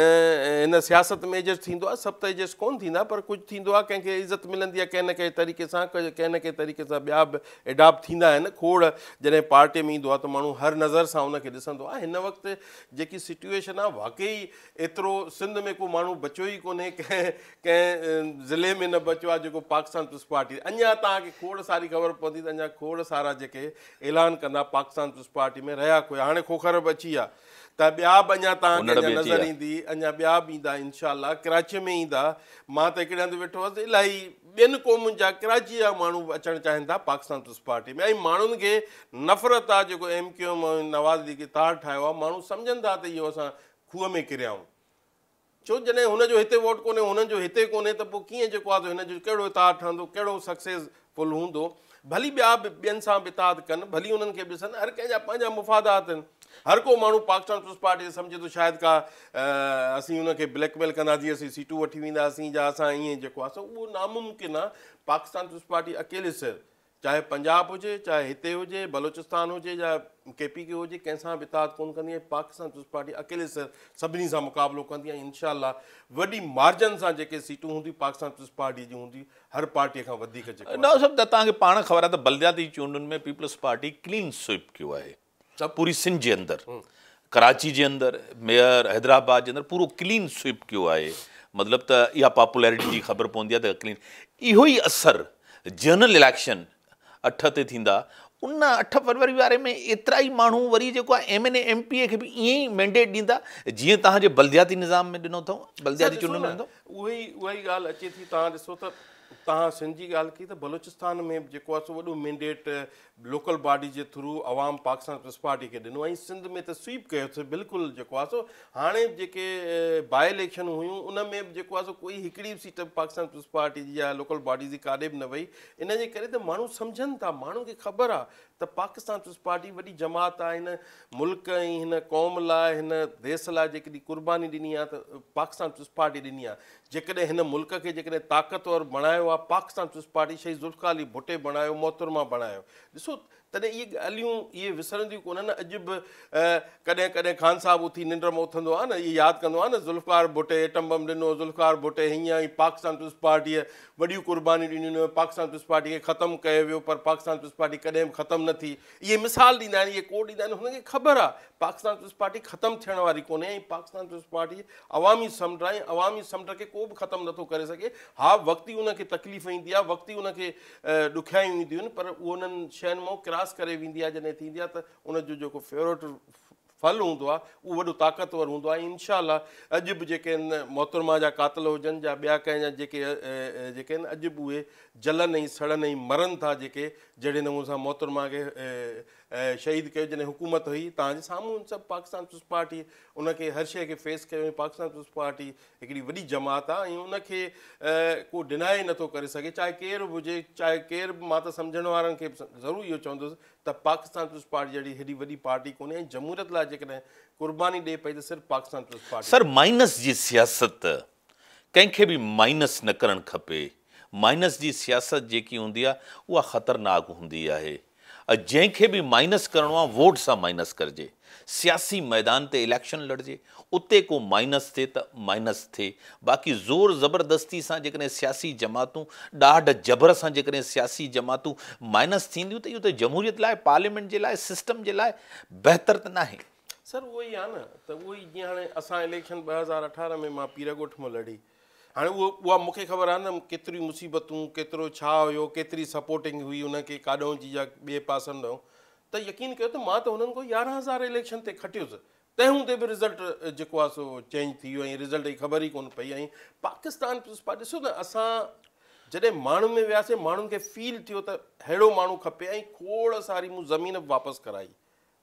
هن سياست ۾ ايجسٽ ٿيندو آهي سڀ ته ايجسٽ ڪون ٿيندا پر ڪجهه ٿيندو آهي ڪنهن کي عزت ملندي آهي ڪنهن نه ڪنهن طريقي سان ڪنهن نه ڪنهن طريقي سان ٻيا به ايڊاپٽ ٿيندا آهن کوڙ جڏهن پارٽي ۾ ايندو آهي ته ماڻهو هر نظر سان ان کي ڏسندو آهي هن وقت جيڪي سچويشن آهي واقعي ايترو سنڌ ۾ ڪو ماڻهو بچيو ئي ڪونهي ڪنهن ڪنهن ضلعي ۾ نه بچيو آهي جيڪو پاڪستان پيپلز پارٽي اڃا توهان کي کوڙ ساري خبر پوندي ته اڃا کوڙ سارا جيڪي اعلان ڪندا پاڪستان پيپلز پارٽي ۾ رهيا کويا هاڻي کوکر به اچي ويا ته ٻيا به اڃا توهان کي اڃا نظر ايندي اڃا ٻيا به ايندا انشاء الله ڪراچي ۾ ايندا مان ته هڪڙي هنڌ ويٺو هئس الاهي ٻين قومن جا ڪراچي جا ماڻهو به اچڻ چاهين ٿا پاڪستان پيپلز پارٽي ۾ ۽ ماڻهن کي نفرت آهي جيڪو M Q M ۽ Nawaz league اتحاد ٺاهيو آهي ماڻهو سمجهن ٿا ته اهو اسان کوهه ۾ ڪريا آهيون ڇو جڏهن هن جو هتي ووٽ ڪونهي هنن جو هتي ڪونهي ته پوء ڪيئن جيڪو آهي هن جو ڪهڙو اتحاد ٺهندو ڪهڙو سڪسيس فل هوندو ڀلي ٻيا به ٻين سان به اتحاد ڪن ڀلي انهن کي به ڏسن هر ڪنهن جا پنهنجا مفادات آهن هر ڪو ماڻهو پاڪستان پيپلز پارٽي کي سمجهي ٿو شايد ڪا اسين ان کي بليڪ ميل ڪنداسين اسين سيٽون وٺي وينداسين يا اسان ائين جيڪو آهي سو اهو ناممڪن آهي پاڪستان پيپلز پارٽي اڪيلي سر چاهي پنجاب هجي چاهي هتي هجي بلوچستان هجي يا ڪي پي ڪي هجي ڪنهن سان به اتحاد ڪونه ڪندي ۽ پاڪستان پيپلز پارٽي اڪيلي سر سڀني سان مقابلو ڪندي ۽ انشاء الله وڏي مارجن سان جيڪي سيٽون هونديون پاڪستان پيپلز پارٽي جون هونديون هر پارٽي کان وڌيڪ جيڪو نواب صاحب ته توهان کي پاڻ خبر آهي ته بلدياتي چونڊن ۾ پيپلز پارٽي ڪلين سوئپ ڪيو آهي پوري سنڌ جي اندر ڪراچي جي اندر ميئر حيدرآباد جي اندر پورو ڪلين سوئپ ڪيو آهي مطلب ته اها پاپولرٽي جي خبر پوندي آهي ته ڪلين اهو ئي اثر جنرل اليڪشن 8 تي ٿيندا ان 8 فروري واري ۾ ايترا ئي ماڻهو وري جيڪو آهي M N A M P A کي به ائين ئي مينڊيٽ ڏيندا جيئن توهان جي بلدياتي نظام ۾ ڏنو اٿئون بلدياتي چونڊن ۾ ڏنو اها ئي اها ئي ڳالهه اچي ٿي توهان ڏسو ته توهان سنڌ جي ڳالهه ڪئي ته بلوچستان ۾ به جيڪو آهي سو وڏو مينڊيٽ لوڪل باڊي جي ٿرو عوام پاڪستان پيپلز پارٽي کي ڏنو ۽ سنڌ ۾ ته سوئيپ ڪيو اٿس بلڪل جيڪو آهي سو هاڻي به جيڪي باء اليڪشن هيون ان ۾ به جيڪو آهي سو ڪوئي هڪڙي به سيٽ به پاڪستان پيپلز پارٽي جي يا لوڪل باڊي جي ڪاڏي به نه وئي ان جي ڪري ته ماڻهو سمجهن ٿا ماڻهن کي خبر آهي ته پاڪستان پيپلز پارٽي وڏي جماعت آهي هن ملڪ ۽ هن قوم لاء هن ديس لاء جيڪڏهن قرباني ڏني آهي ته پاڪستان پيپلز پارٽي ڏني آهي جيڪڏهن هن ملڪ کي جيڪڏهن طاقتور بڻايو آهي پاڪستان پيپلز پارٽي شهيد ذوالفقار علي ڀٽي بڻايو محترمه بڻايو ڏسو تڏهن اهي ڳالهيون اهي وسرنديون ڪونهن اڄ به ڪڏهن ڪڏهن خان صاحب اٿي ننڊ مان اٿندو آهي نه اهي ياد ڪندو آهي نه ذوالفقار ڀٽي ايٽم بم ڏنو ذوالفقار ڀٽي هيئن ۽ پاڪستان پيپلز پارٽيء وڏيون قربانيون ڏنيون پاڪستان پيپلز پارٽي کي ختم ڪيو ويو پر پاڪستان پيپلز پارٽي ڪڏهن به ختم نه ٿي. اهي مثال ڏيندا آهن، اهي ڪوٽ ڏيندا آهن، هنن کي خبر آهي پاڪستان پيپلز پارٽي ختم ٿيڻ واري ڪونهي ۽ پاڪستان پيپلز پارٽي عوامي سمنڊ آهي ۽ عوامي سمنڊ کي ڪو به ختم نٿو ڪري سگهي. ها وقتي ان کي تڪليف ايندي آهي، وقتي ان کي ڏکيائيون اينديون آهن پر اهو انهن شين مان ڪراس ڪري ويندي آهي جڏهن ٿيندي آهي ته ان جو جيڪو فيورٽ ڦل هوندو آهي اهو وڏو طاقتور هوندو آهي ۽ انشاء الله اڄ به جيڪي آهن محترمه جا قاتل هجن جا ٻيا ڪنهن جا جيڪي جيڪي آهن اڄ به اهي جلن ۽ سڙن ۽ مرن ٿا جيڪي جهڙي نموني سان محترمه کي شهيد ڪيو جڏهن حڪومت هئي توهان جي سامهون سڀ پاڪستان پيپلز پارٽي ان کي هر شيء کي فيس ڪيو ۽ پاڪستان پيپلز پارٽي هڪڙي وڏي جماعت آهي ۽ ان کي ڪو ڊنائي نٿو ڪري سگهي چاهي ڪير به هجي چاهي ڪير به مان ته سمجهڻ وارن کي ضرور اهو چوندس ته پاڪستان پيپلز پارٽي جهڙي هيڏي وڏي پارٽي ڪونهي ۽ جمهوريت لاء جيڪڏهن قرباني ڏئي پئي ته صرف پاڪستان پيپلز پارٽي. سر مائنس جي سياست ڪنهن کي به مائنس نه ڪرڻ کپي مائنس جي سياست جيڪي هوندي آهي اها خطرناڪ هوندي آهي جنهن کي به مائنس ڪرڻو آهي ووٽ سان مائنس ڪرجي سياسي ميدان تي اليڪشن لڙجي اتي ڪو مائنس ٿئي ته مائنس ٿئي باقي زور زبردستي سان جيڪڏهن سياسي جماعتون ڏاڍ جبر سان جيڪڏهن سياسي جماعتون مائنس ٿينديون ته اهو ته جمهوريت لاء پارليامينٽ جي لاء سسٽم جي لاء بهتر ته ناهي. سر اهو ئي آهي نه ته اهو ئي جيئن هاڻي اسان اليڪشن 2018 ۾ مان پيرڳوٺ مان لڙي هاڻي اهو اها مون کي خبر آهي نه ڪيتريون مصيبتون ڪيترو ڇا هيو ڪيتري سپورٽنگ هئي ان کي ڪاڏهون جي يا ٻئي پاسن ڏانهن ته يقين ڪيو ته مان ته هنن کان 11,000 اليڪشن تي کٽيس تنهن هوندي به رزلٽ جيڪو آهي سو چينج ٿي ويو ۽ رزلٽ جي خبر ئي ڪونه پئي ۽ پاڪستان پيپلز پارٽي ڏسو نه اسان جڏهن ماڻهن ۾ وياسين ماڻهن کي فيل ٿيو ته ههڙو ماڻهو کپي ۽ کوڙ ساري مون زمين به واپس ڪرائي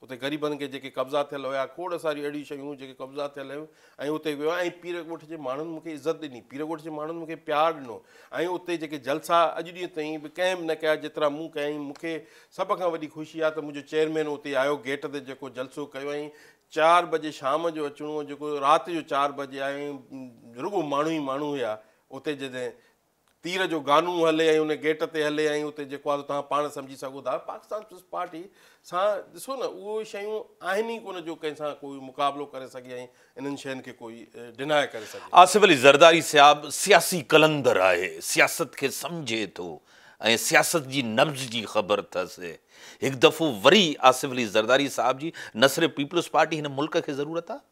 اتي غريبن کي جيڪي قبضا ٿيل هيا کوڙ ساريون اهڙيون شيون جيڪي قبضا ٿيل هيون ۽ اتي ويو ۽ پير ڳوٺ جي ماڻهن مون کي عزت ڏني پير ڳوٺ جي ماڻهن مون کي پيار ڏنو ۽ اتي جيڪي جلسا اڄ ڏينهن تائين به ڪنهن به نه ڪيا جيترا مون ڪيا ۽ مون کي سڀ کان وڏي خوشي آهي ته منهنجو چيئرمين اتي آيو گيٽ تي جيڪو جلسو ڪيو ۽ 4 بجي شام جو اچڻو هو، جيڪو رات جو 4 بجي آيو ۽ رڳو ماڻهو ئي ماڻهو هيا اتي. جڏهن تير جو گانو هلي ۽ ان گيٽ تي هلي ۽ اتي جيڪو آهي توهان پاڻ سمجهي سگهو ٿا. پاڪستان پيپلز پارٽي سان ڏسو نه اهو شيون آهن ئي ڪونه جو ڪنهن سان ڪوئي مقابلو ڪري سگهي ۽ انهن شين کي ڪوئي ڊنائي ڪري سگهي. آصف علي زرداري صاحب سياسي قلندر آهي، سياست کي سمجهي ٿو ۽ سياست جي نبض جي خبر اٿس. هڪ دفعو وري آصف علي زرداري صاحب جي نه صرف پيپلز پارٽي هن ملڪ کي ضرورت آهي.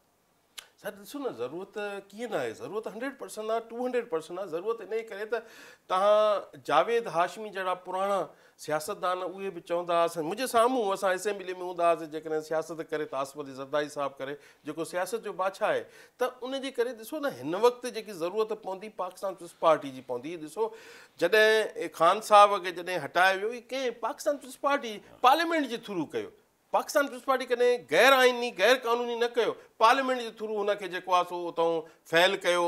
سر ڏسو نه ضرورت ڪيئن نه آهي، ضرورت 100% آهي، 200% آهي. ضرورت انهي ڪري ته توهان جاويد هاشمي جهڙا پراڻا سياستدان اهي به چوندا هئا منهنجي سامهون اسان اسيمبلي ۾ هوندا هئاسين جيڪڏهن سياست ڪري ته آصف علي زرداري صاحب ڪري جيڪو سياست جو بادشاهه آهي ته ان جي ڪري ڏسو نه هن وقت جيڪي ضرورت پوندي پاڪستان پيپلز پارٽي جي پوندي. ڏسو جڏهن خان صاحب کي جڏهن هٽايو ويو هي ڪنهن پاڪستان پيپلز پارٽي پارليامينٽ جي ٿرو ڪيو. پاڪستان پيپلز پارٽي ڪڏهن غير آئيني غير قانوني نه ڪيو، پارليامينٽ جي ٿرو هن کي جيڪو آهي سو اتان فيل ڪيو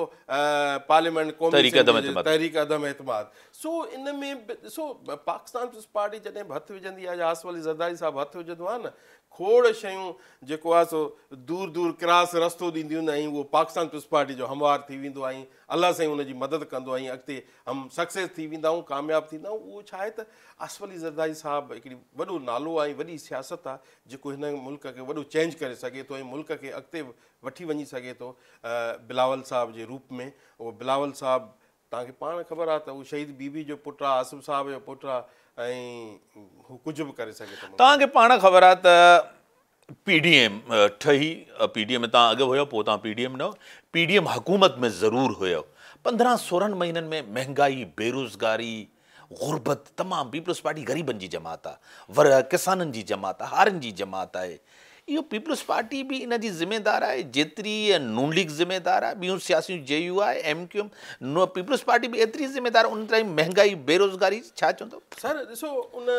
پارليامينٽ قومي تحريڪ عدم اعتماد. سو ان ۾ به ڏسو پاڪستان پيپلز پارٽي جڏهن به هٿ وجهندي آهي يا آصف علي زرداري صاحب هٿ وجهندو آهي نه کوڙ شيون جيڪو آهي سو دور دور ڪراس رستو ڏينديون آهن ۽ اهو پاڪستان پيپلز پارٽي جو هموار ٿي ويندو آهي ۽ الله سائين ان جي مدد ڪندو آهي ۽ اڳتي هم سڪسيس ٿي ويندا آهيون ڪامياب ٿيندا آهيون. اهو ڇا آهي ته آصف علي زرداري صاحب هڪڙي وڏو نالو آهي ۽ وڏي سياست آهي جيڪو هن ملڪ کي وڏو چينج ڪري سگهي ٿو ۽ ملڪ کي اڳتي وٺي وڃي سگهي ٿو بلاول صاحب جي روپ ۾. اهو بلاول صاحب توهان کي پاڻ خبر آهي ته هو شهيد بي بي جو پٽ آهي، آصف صاحب جو پٽ آهي ۽ هو ڪجهه به ڪري سگهي ٿو. توهان کي پاڻ خبر آهي ته پي ڊي ايم ٺهي، پي ڊي ايم ۾ توهان اڳ هيو پوء توهان پي ڊي ايم نه، پي ڊي ايم حڪومت ۾ ضرور هيو، 15 16 مهينن ۾ مهنگائي، بيروزگاري، غربت تمام، پيپلز پارٽي غريبن جي جماعت آ، ورهه ڪسانن جي جماعت آ، هارين جي جماعت آهي، اهو پيپلز پارٽي به ان جي ذميدار آهي جيتري نون ليگ ذميدار آهي، ٻيون سياسيون جي U I, M Q M, peoples party به ايتري ذميدار ان طرح مهنگائي، بيروزگاري ڇا چوندو؟ سر ڏسو ان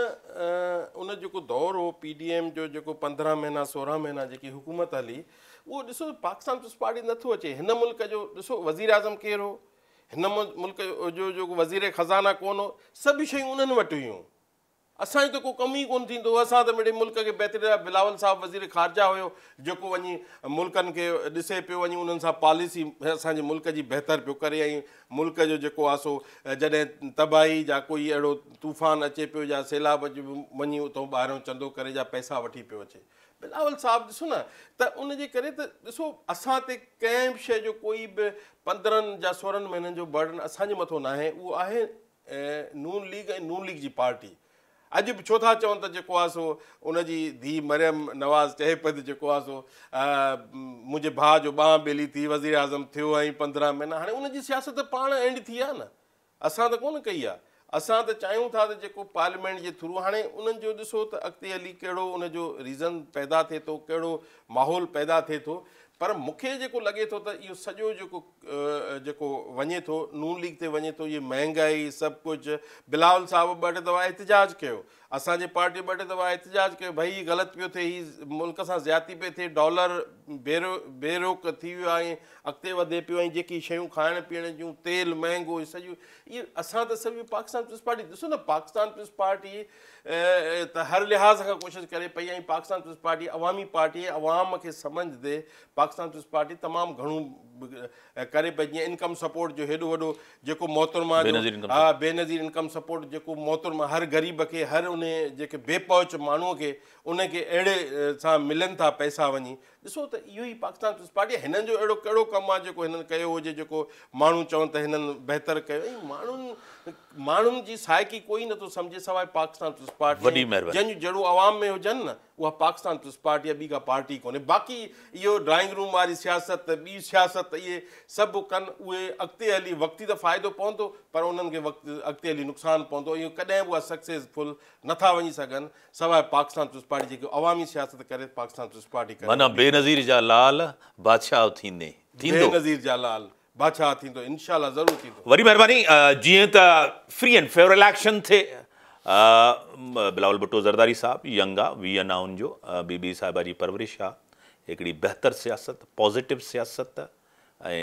ان جيڪو دور هو پي ڊي ايم جو جيڪو 15 مهينا 16 مهينا جيڪي حڪومت هلي اهو ڏسو پاڪستان پيپلز پارٽي نٿو اچي هن ملڪ جو ڏسو وزير اعظم ڪير هو، هن ملڪ جو جيڪو وزير خزانه ڪون هو، سڀ شيون انهن وٽ هيون، اسان جو ته ڪو ڪم ئي ڪونه ٿيندو هو، اسان ته مڙئي ملڪ کي بهتري لاء بلاول صاحب وزير خارجه هيو جيڪو وڃي ملڪن کي ڏسي پيو وڃي انهن سان پاليسي اسان جي ملڪ جي بهتر پيو ڪري ۽ ملڪ جو جيڪو آ سو جڏهن تباهي جا ڪوئي اهڙو طوفان اچي پيو يا سيلاب اچي پيو وڃي اتان ٻاهريون چندو ڪري جا پئسا وٺي پيو اچي. بلاول صاحب ڏسو نه ته ان جي ڪري ته ڏسو اسان تي ڪنهن به شيء جو ڪوئي به 15 جا 16 مهينن جو برڊن اسان جي مٿو ناهي اهو آهي نون ليگ ۽ نون ليگ جي پارٽي. اڄ به ڇو ٿا چون ته جيڪو آ سو ان جي ڌيء مريم نواز چئي پئي ته جيڪو آ سو منهنجي ڀاء جو ٻانهن ٻيلي ٿي وزيراعظم ٿيو ۽ 15 مهينا هاڻي ان جي سياست پاڻ اينڊ ٿي آ نه اسان ته ڪونه ڪئي آ اسان ته چاهيون ٿا ته جيڪو پارليامينٽ جي ٿرو هاڻي انهن جو ڏسو ته اڳتي هلي ڪهڙو ان جو ريزن پيدا ٿئي ٿو ڪهڙو ماحول پيدا ٿئي ٿو پر مون کي جيڪو لڳي ٿو ته اهو سڄو جيڪو جيڪو وڃي ٿو نون ليگ تي وڃي ٿو اهي مهنگائي سڀ ڪجهه بلاول صاحب ٻه ٽي دفعا احتجاج ڪيو اسان جي پارٽي ٻه ٽي دفعا احتجاج ڪيو ڀئي هي غلط پيو ٿئي هي ملڪ سان زيادتي پئي ٿئي ڊالر بي روڪ ٿي ويو آهي اڳتي وڌي پيو ۽ جيڪي شيون کائڻ پيئڻ جون تيل مهنگو هي سڄو اهي اسان ته سڀ پاڪستان پيپلز پارٽي ڏسو نه پاڪستان پيپلز پارٽي ته هر لحاظ کان ڪوشش ڪري پئي ۽ پاڪستان پيپلز پارٽي عوامي پارٽي عوام کي سمجهندي پاڪستان پيپلز پارٽي تمام گهڻو ڪري پئي جيئن انڪم سپورٽ جو هيڏو وڏو جيڪو محترمه جو ها بينظير انڪم سپورٽ جيڪو محترمه هر غريب کي هر ان جيڪي بي پهچ ماڻهو کي ان کي اهڙي سان ملن ٿا پئسا وڃي ڏسو ته اهو ئي پاڪستان پيپلز پارٽي هنن جو اهڙو ڪهڙو ڪم آهي جيڪو هنن ڪيو هجي جيڪو ماڻهو چون ته هنن بهتر ڪيو ۽ ماڻهن ماڻهن جي سائيڪي ڪوئي نٿو سمجهي سواء پاڪستان پيپلز پارٽي وڏي مهرباني جنهن جون جڙون عوام ۾ هجن نه اها پاڪستان پيپلز پارٽي آهي ٻي ڪا پارٽي ڪونهي باقي اهو ڊرائنگ روم واري سياست ٻي سياست اهي سڀ ڪن اهي اڳتي هلي وقتي ته فائدو پوندو پر انهن کي وقت اڳتي هلي نقصان پوندو اهو ڪڏهن به اها سڪسيسفل نٿا وڃي سگهن سواء پاڪستان پيپلز پارٽي جيڪي عوامي سياست ڪري پاڪستان پيپلز پارٽي ڪري. معنيٰ بينظير جا لال بادشاهه ٿيندي ٿيندو. بينظير جا لال بادشاهه ٿيندو انشاء الله ضرور ٿيندو. وڏي مهرباني جيئن ته فري اينڊ فيئر اليڪشن ٿئي بلاول ڀٽو زرداري صاحب ينگ آ 20 آ ان جو بي بي صاحبه جي پرورش آ هڪڙي بهتر سياست پازيٽو سياست ۽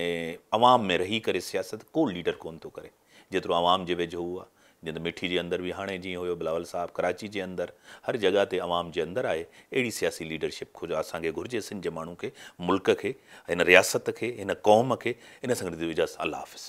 عوام ۾ رهي ڪري سياست ڪو ليڊر ڪون ٿو ڪري جيترو عوام جي ويجهو هو آ. جيئن ته مٺي جي اندر به هاڻي جيئن هيو بلاول صاحب ڪراچي جي اندر هر جڳهه تي عوام جي اندر آهي اهڙي سياسي ليڊرشپ اسان کي گهرجي سنڌ جي ماڻهو کي ملڪ کي هن رياست کي هن قوم کي ان سان گڏ اجازت الله حافظ.